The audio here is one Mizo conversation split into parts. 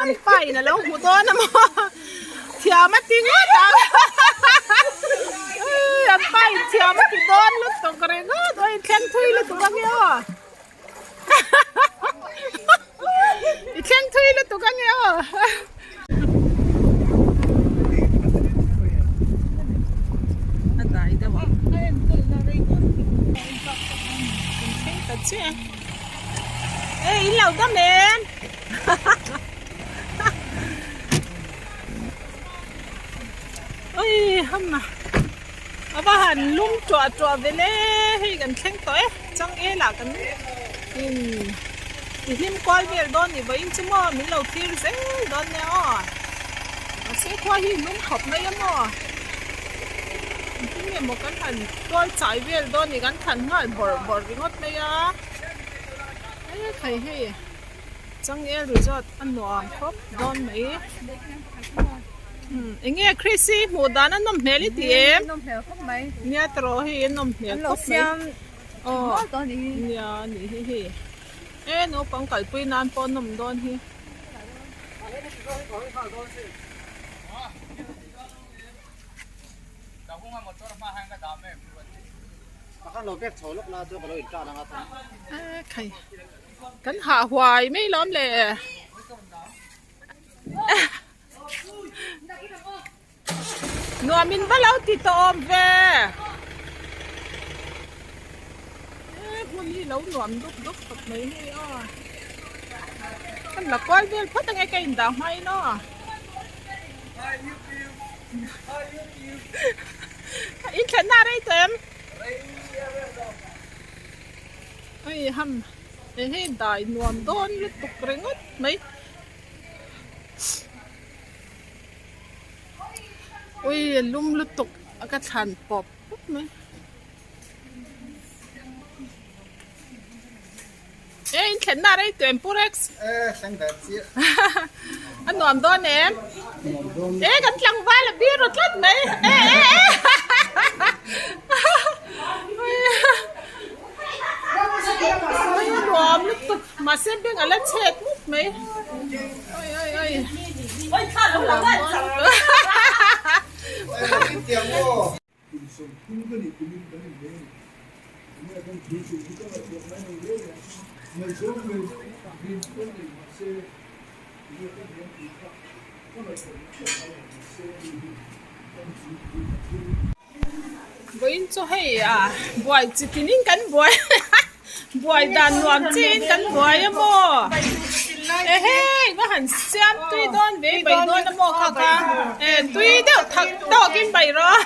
An pa in a lo hmu dawn a maw? Thiam a ti ngawt ang. An pa in thiam a ti dawn lutuk ringawt. Aw inthleng thui lutuk ang e aw. I thleng thui lutuk ang e aw. A dai deuh a. Kan thleng ta chiah e. Ê in lo dam em ôi hâm à a va han lum tuah tuah ve le hei kan thleng tawh e chang e lah kan in ti hlim kual vel dawn ni vawiin chu maw min lo thlir zel dawn nia aw mahse khua hi lum khawp mai a maw engtin nge maw kan han tual chai vel dawn ni kan thlan nghal bawrh bawrh ringawt mai a he khai hei changel resort a nuam khawp dawn mai eng nge Chrissy hmuh dan a nawm hmel i ti em nia tawh hei a nawm hmel khawp mai aw nia a nih hi hei e naupang kalpui nan pawh a nawm dawn hi. Kan hah huai mai lawm le. Nuam in va lo ti tawh awm ve. Hmun hi lo nuam dup dup khawp mai hei aw. Kan la kual vel phawt ange ka indah hma in aw. In thlenna a rei tawh em? Hei ham hei hei dai nuam dawn lutuk ringawt mai. Ui a lum lutuk a ka thlan pawp pawp mai. E in thlenna a rei tawh em Pu Rex? E thleng ve chiah. A nuam dawn em? Nuam dawn. E kan tlangval a bir ru tlat mai. E e e. Ui a nuam lutuk mahse beng a la chhet mup mai. Oi oi oi. Nuam dawn lutuk. Kum 30 ka nih kumin kan inbe a ni. Tunge kan thil tum hi ka ngaihtuah ngai lo reng a, ngaihzawng ve deuh rin chu kan nei mahse tunge ka ni ang tih kha ka ngaihtuah ngai lo ngai lo mahse ani hi ka nupui turin ka thil. Vawiin chu hei a buai chi tinin kan buai buai dan nuam chiin kan buai a maw ehei va han siam tui dawn ve bai dawn a maw kha kha e tui deuh thak tawkin bai rawh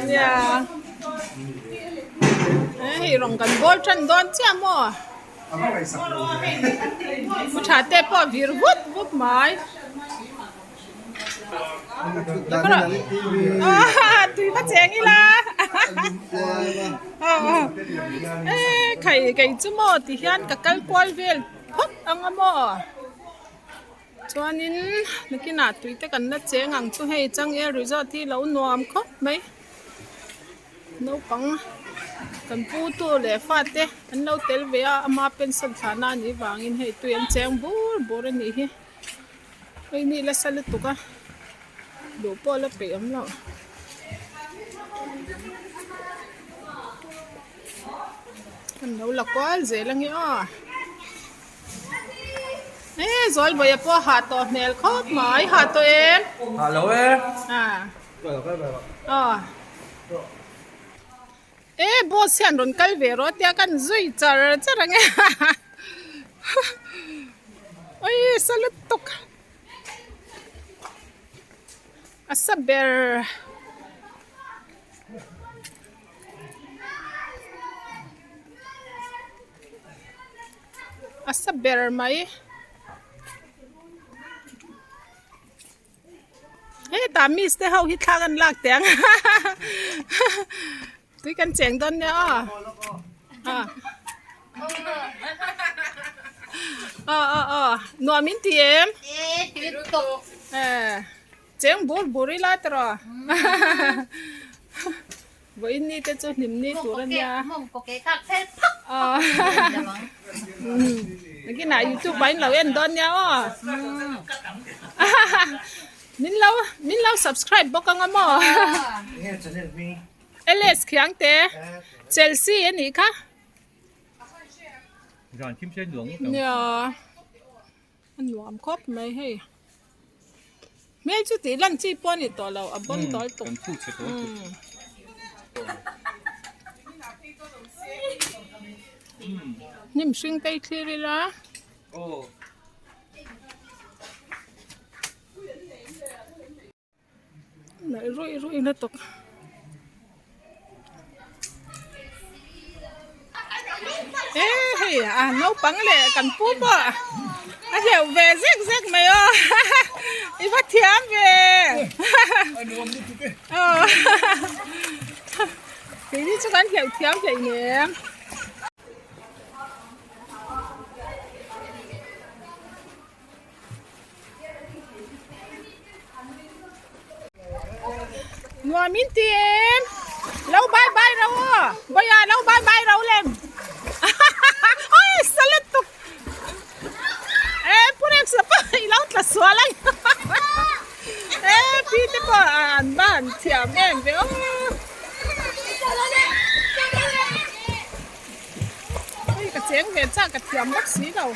nia hei rawng kan bawl tan dawn chiah maw pu tha te pawh vir vut vut mai. Tui va cheng ila e khai kei chu maw ti hian ka kal kual vel phawt ang a maw chuanin nakinah tui te kan la cheng ang chu hei changel resort hi lo nuam khawp mai naupang kan pu tu leh fate an lo tel ve a ama pension thlahna a nih vangin hei tui an cheng bur bur a nih hi. Hei ni la sa lutuk a duh pawh la peih awm lo. Kan lo la kual zel ange aw. E Zawlbawia pawh a hah tawh hmel khawp mai hah tawh em? Hah lo e. Aw. E boss hian rawn kal ve rawh tia kan zui char char ange oi sa lutuk a sa ber a sa ber mai. Hetah miss te ho hi thla kan lak teh ang tui kan cheng dawn nia aw aw aw aw nuam in ti em cheng bur bur ila tawh vawiin ni te chu hlim ni tur a nia. Nakinah youtube ah in lo en dawn nia aw. Min lo min lo subscribe bawk anga maw. LS Khiangte Chelsea a nih kha. Nia a nuam khawp mai hei. Hmel chu tih lan chi pawh a ni tawh lo a bawn tawi tawh. Hnim hring te hi thlir ila. Laih ruih ruih na tawk. E hei a naupang leh kan pu pawh a hleuh ve zek zek mai aw i va thiam ve aw keini chu kan hleuh thiam hleinem. Nuam in ti em? Lo bye bye ro aw. Bawia lo bye bye ro lem. Oi salet tuk. E purek sa pa i lo tla sual ai. E pi te pawh an ban thiam em ve aw. Oi ka cheng ve chak ka thiam bawk si lo.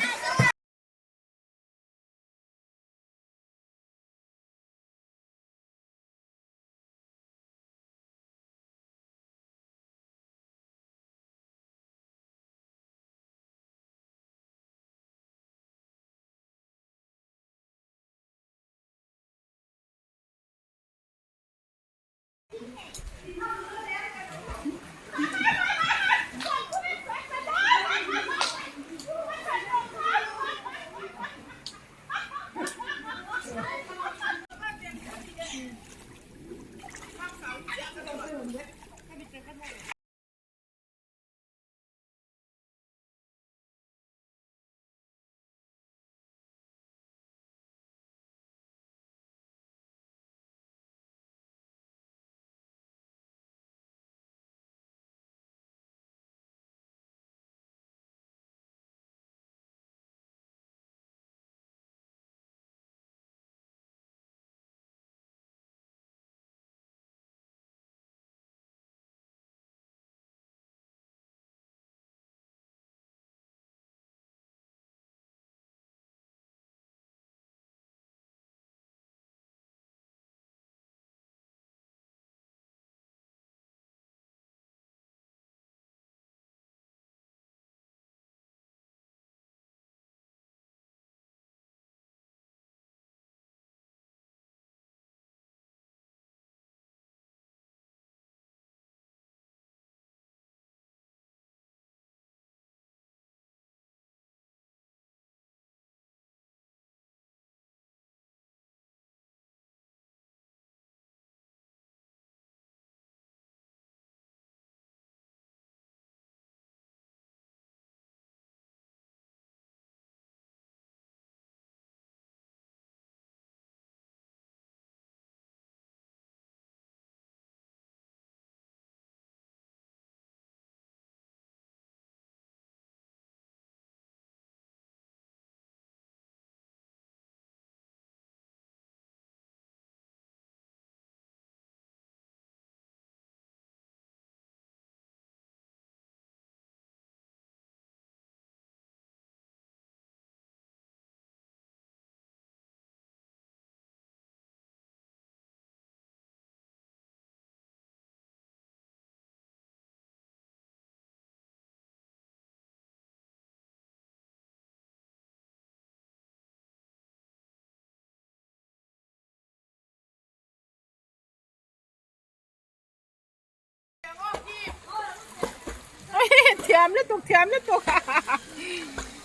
Thiam lutuk thiam lutuk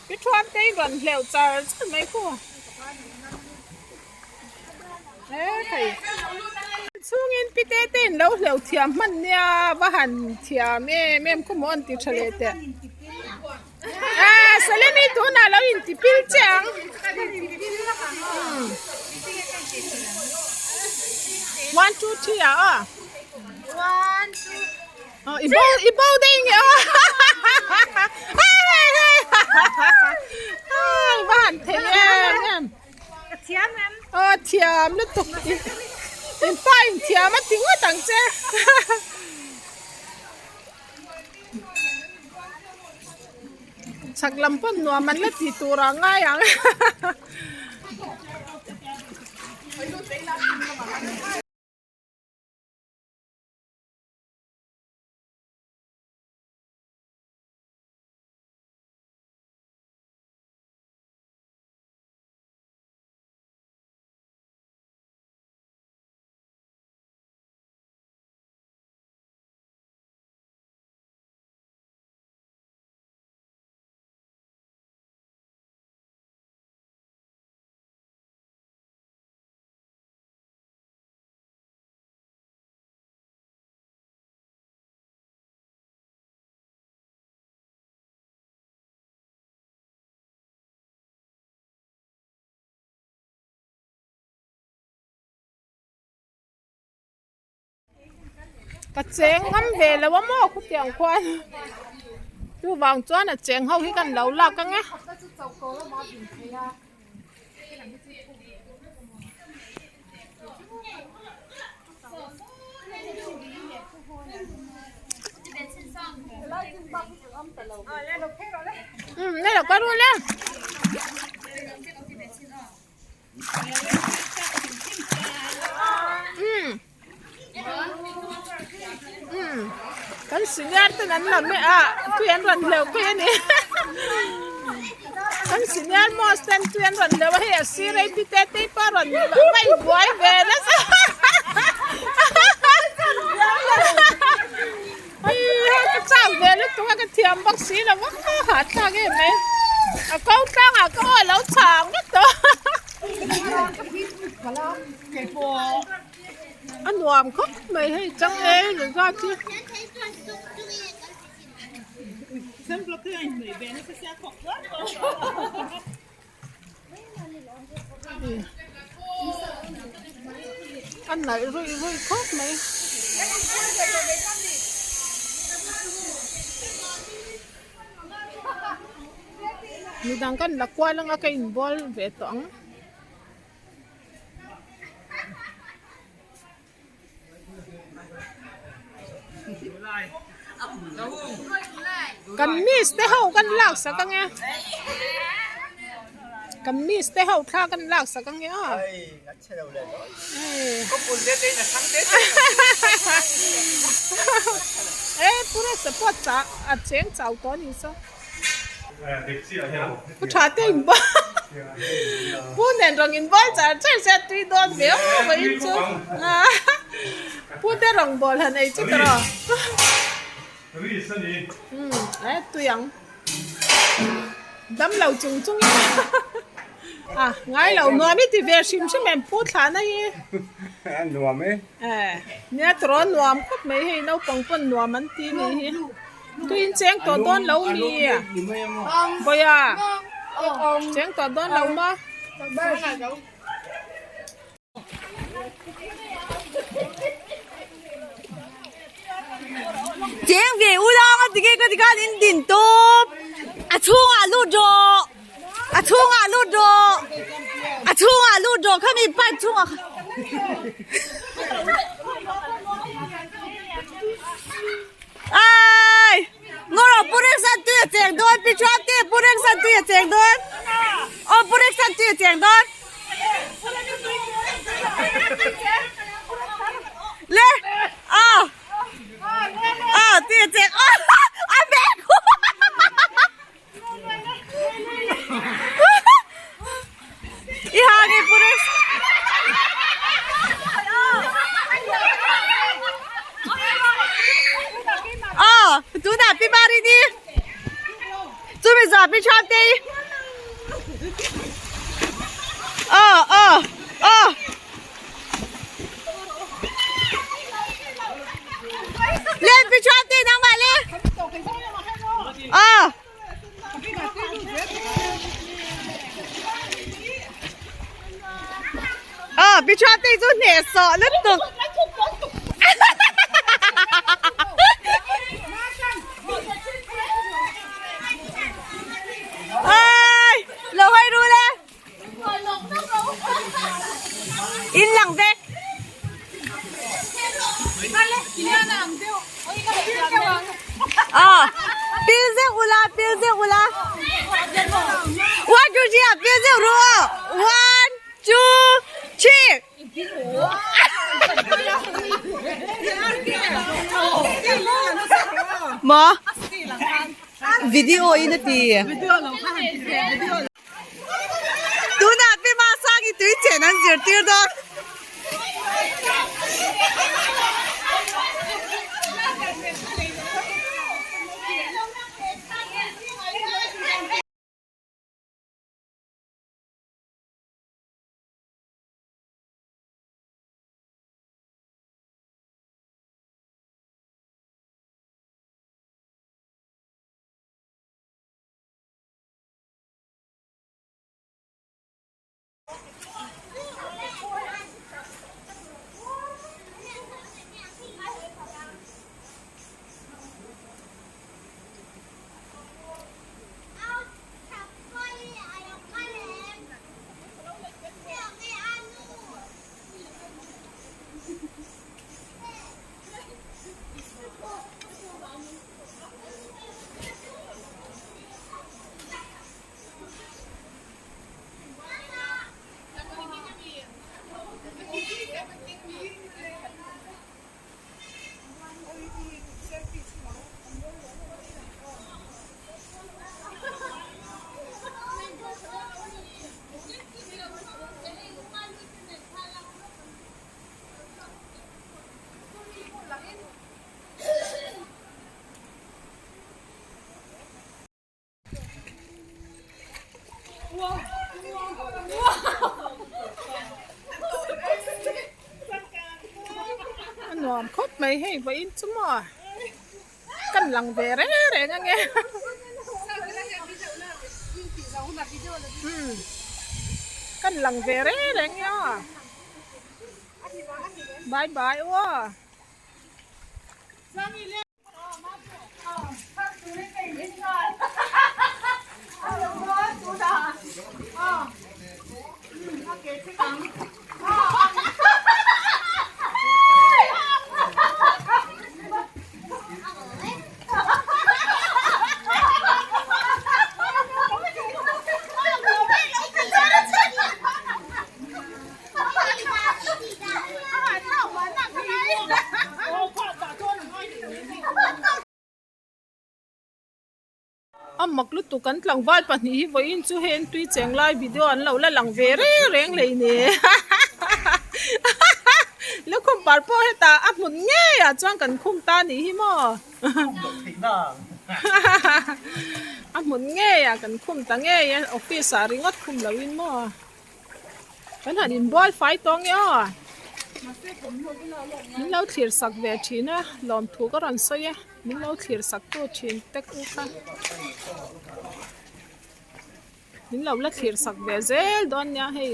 pi thuam te in rawn hleuh char char mai khu e thei chhungin pi te te in lo hleuh thiam hman nia va han thiam em em khu maw an ti tha leh teh a Salemi tunah lo in ti pil che ang one two three ah aw i bo i bo daih nge aw. Ai va han thei em em. Ka thiam em? Aw thiam lutuk in pa in thiam a ti ngawt ang che. Chhak lam pawn nuam an la ti tur ah ngai ang. Ka cheng ngam ve lo a maw khutiang khuan chuvang chuan a cheng ho hi kan lo lak ang e. Đây là con luôn đấy. Kan senior ten an la mai a tui an rawn hleuh phei a ni kan senior most ten tui an rawn hleuh a hei a sir ei pi te te pawh a rawn vai buai ve nasa hei ka chak ve lutuk a ka thiam bawk si lo va ka hahthlak em mai a ko tlangah ka aw lo chang vek tawh. A nuam khawp mai hei changel zat hi. A nalh ruih ruih khawp mai. Midang kan la kual anga ka inbual ve tawh ang. Kan miss te ho kan lak sak ang e kan miss te ho thla kan lak sak ang e aw e pura support chah a cheng chau tawh a ni saw. Pu tha te in bawk pu nen rawng in bawl char char se a tui dawn ve aw vawiin chu pu te rawng bawl han ei chu ta rawh umm e tui ang dam lo chung chung in a ngai lo nuam i ti ve hrim hrim em pu thlahna hi nuam e nia tawrh nuam khawp mai hei naupang pawn nuam an ti ni hi. Tuin cheng tawh dawn lo mi Bawia cheng tawh dawn lo maw? Cheng ve u lang a tige ka tikhan in din tawp a chhungah lut rawh a chhungah lut rawh a chhungah lut rawh khami pipe chhungah khan. Ai! Ngawrh pu rek san tui a cheng dawn pi chuan te pu rek san tui a cheng dawn aw pu rek san tui a cheng dawn le aw aw tui a cheng aw a bek I ha nge pu rek Aw tunah pi Marini chumi zawh pi Chhuangtei Aw aw aw Le pi Chhuangtei nangmah le Aw Aw pi Chhuangtei chu hneh sawh lutuk Pil zeuh rawh. One, two, three. Maw? Video in a ti. Tunah Pi Masangi tui chen an zirtir dawn. A nuam khawp mai hei vawiin chu maw kan lang ve reng reng ange kan lang ve reng reng nge aw bye bye aw. A mak lutuk kan tlangval pahnih hi vawiin chu heng tui cheng lai video an lo la lang ve reng reng hlei ni lukhum par pawh hetah a hmun ngei ah chuan kan khum ta nih hi maw a hmun ngei ah kan khum ta ngei a office ah ringawt khum lo in maw. Kan han inbual fai tawng e aw. Min lo thlir sak ve thin a, lawmthu ka rawn sawi e. Min lo thlir sak tu thin tek u kha. Min lo la thlir sak ve zel dawn nia hei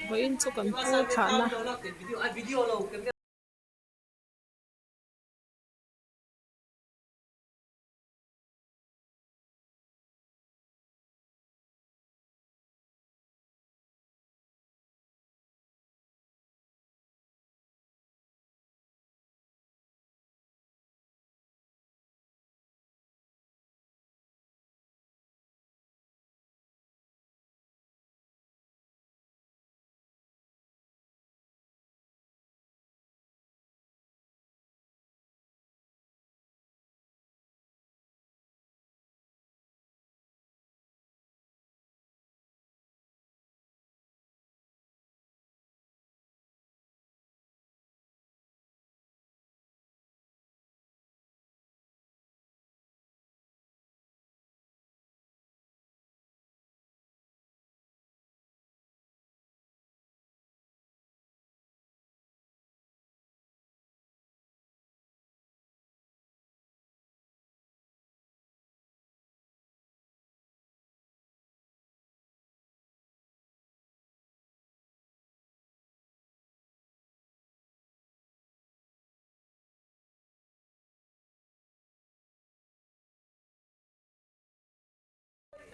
vawiin chu kan pu thlahna.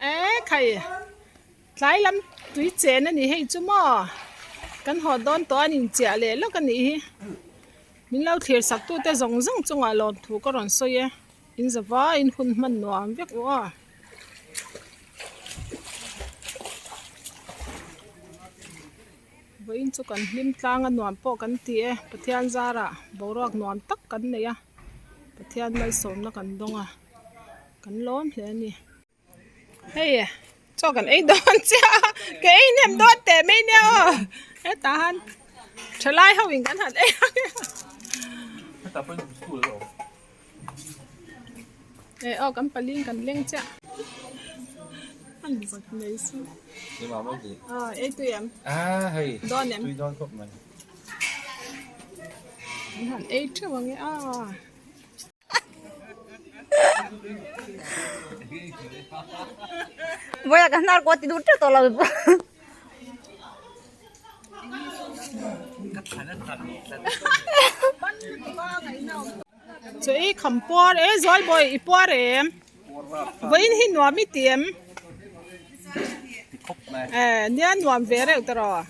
E khai tlai lam tui chen a ni hei chu maw kan haw dawn tawh a an inchiah leh lawk a nih hi min lo thlir sak tu te zawng zawng chungah lawmthu ka rawn sawi e in zavaiin hun hman nuam vek u aw. Vawiin chu kan hlim tlang a nuam pawh kan ti e, Pathian zarah boruak nuam tak kan nei a, Pathian malsawmna kan dawng a, kan lawm hle a ni. Hei chaw kan ei dawn chiah a, ka ei hnem dawn teh mai nia aw, hetah han thalai ho in kan han ei ang e. Eh aw kan palin kan leng chiah. An zak mai su. Ah ei tui em? Ah hei. Dawn em? Tui dawn khawp mai. An han ei theuh ang e ah. Vawiah ka hnar kuat ti duh teuh tawh lo. Chu i kham puar e zual bawi i puar em vawiin hi nuam i ti em eh nia nuam ve reuh ta rawh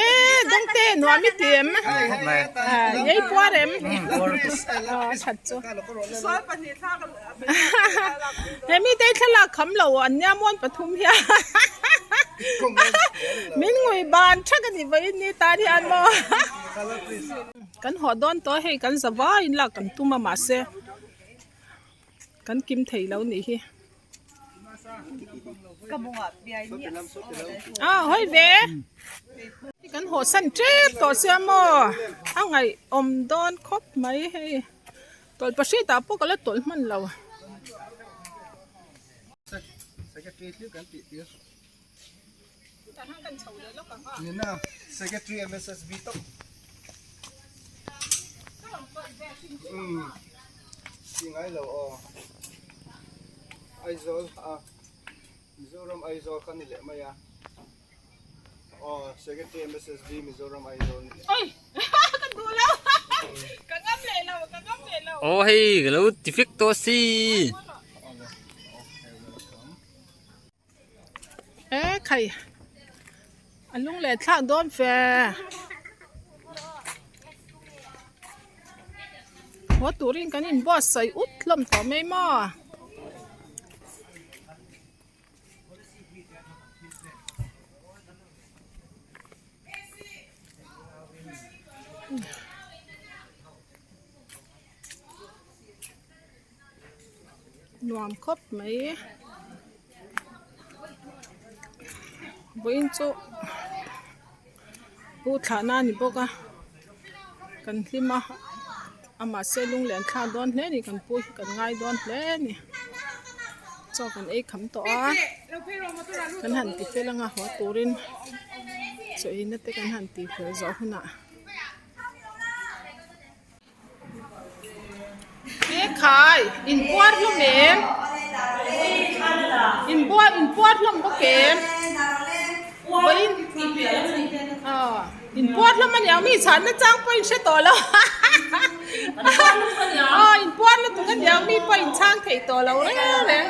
e dawngte nuam i ti em eh i puar em a that chu he mite thlalak kham lo an nia muan pathum hian min ngui ban thak a ni vawiin ni tan hian maw kan haw dawn tawh a hei kan za vaiin lak kan tum a mahse kan kim thei lo nih hi a hawi ve kan haw san tep tawh sia maw a ngaihawm dawn khawp mai hei. Tawlh pahriat ah pawh ka la tawlh hman lo. Secretary thil kan tih tir. Nina Secretary MSSB tawp. Um. Ti ngai lo aw. Aizawl a Mizoram Aizawl kha ni leh mai a. Aw Secretary MSSB Mizoram Aizawl ni leh. Oi! Ka duh lo. Ka ngam leh lo, ka ngam leh lo. Aw hei ka lo ti fek tawh si. E khai a lung leh thlak dawn fe. Haw turin kan inbuatsaih ut hlawm tawh mai maw. Nuam khawp mai vawiin chu pu thlah na a ni bawk a kan hlim a amah se lung leh an thlak dawn hle a ni kan pu hi kan ngai dawn hle a ni chaw kan ei kham tawh a kan han ti fel anga haw turin chaw ei na te kan han ti fel zawh hunah. E khai inpuar hlawm em inbual inpuar hlawm bawk em vawiin aw inpuar hlawm aniang mi chhan na chang pawh in hre tawh lo aw inpuar lutuk aniang mi pawh in chhang thei tawh lo reng reng.